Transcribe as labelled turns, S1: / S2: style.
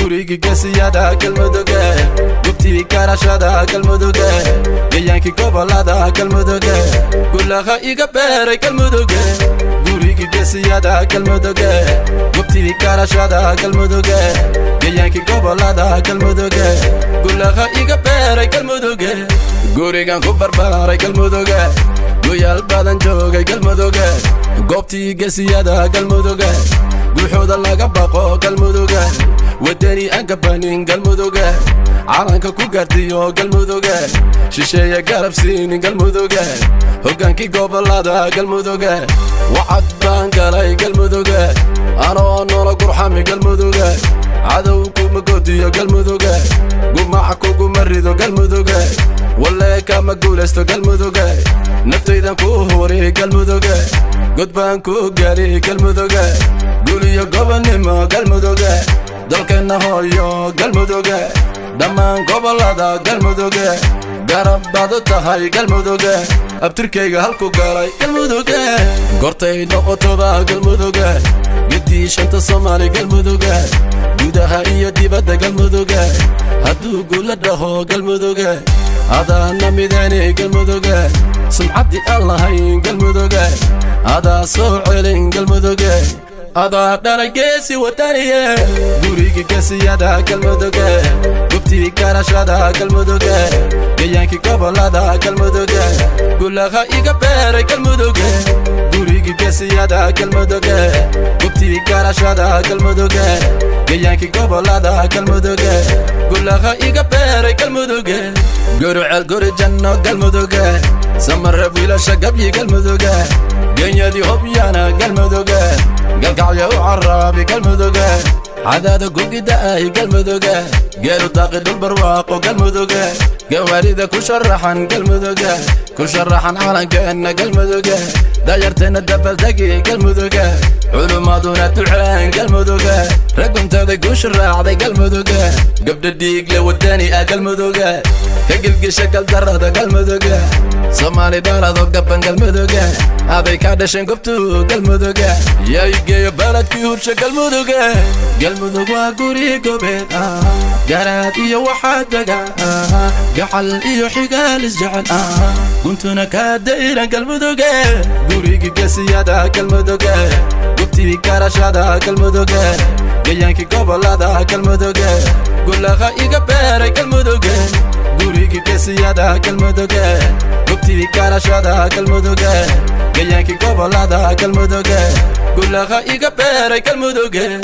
S1: Gurigii gesiyada Galmuduge, gubtii garashada Galmuduge, gayaankii gobolada Galmuduge, gulaha iga beeray Galmuduge. Gurigii gesiyada Galmuduge, gubtii garashada Galmuduge, gayaankii gobolada Galmuduge, gulaha iga beeray Galmuduge. Gurigan ku barbaaray Galmuduge, guyaal badan joogay Galmuduge, goobtii gesiyada Galmuduge, guuxooda laga baqo Galmuduge, wadani aan gabanin Galmuduge, calanka ku gaardiyo Galmuduge, shisheeye garab siinin Galmuduge, hoggaankii gobolada Galmuduge. Wacad baan galay Galmuduge, anoo noola gurxami Galmuduge, cadow kuma godiyo Galmuduge, gumaca kuguma rido Galmuduge, walee kama guulaysto Galmuduge, naftaydan ku huri Galmuduge, god baan ku gali Galmuduge, guliyo gobonnimo Galmuduge, dalkeenna hooyo Galmuduge, dhammaan gobolada Galmuduge, garab baad u tahay Galmuduge, abtirkayga halku galay Galmuduge. Gortay noqotoba Galmuduge, gedii shanta Soomaali Galmuduge, gudaha iyo dibadda Galmuduge, hadduu guula dhaho Galmuduge, adaana mideeni Galmuduge, sumcaddii aan lahayn Galmuduge, adaa soo celin Galmuduge, adaa dhalay geesi wadaniye. Gurigii gesiyada Galmuduge, gubtii garashada Galmuduge, gayaankii gobolada Galmuduge, gulaha iga beeray Galmuduge. Gurigii gesiyada Galmuduge, gubtii garashada Galmuduge, gayaankii gobolada Galmuduge, gulaha iga beeray Galmuduge. Guruceel guri janno Galmuduge, samareb wiilasha gabyi Galmuduge, genyadii hobyana Galmuduge, galkacyo u caraabi Galmuduge, cadaada gugida'ay Galmuduge, geelu daaqi dhul barwaaqo Galmuduge, gawaarida ku sharaxan Galmuduge, ku sharaxan calankeenna Galmuduge, dayarteenna dabaldegi Galmuduge, culummaduna duceen Galmuduge, ragguntada guusha raacday Galmuduge, gabdha dhiigle wadani ah Galmuduge, ka gilgisha galdarrada Galmuduge, Soomaali dhalado gaban Galmuduge, aday ka dhasheen gobtu Galmuduge, yaa igeeyo baladkii hursha Galmuduge. Galmudug waa guri gobeed, garaad iyo waxaa dega gacal iyo xigaal isjecel, guntuna kaa dayran Galmuduge. Gurigii gesiyada Galmuduge, gubtii garashada Galmuduge, gayaankii gobolada Galmuduge, gulaha iga beeray Galmuduge. Gurigii gesiyada Galmuduge, gubtii garashada Galmuduge, gayaankii gobolada Galmuduge, gulaha iga beeray Galmuduge.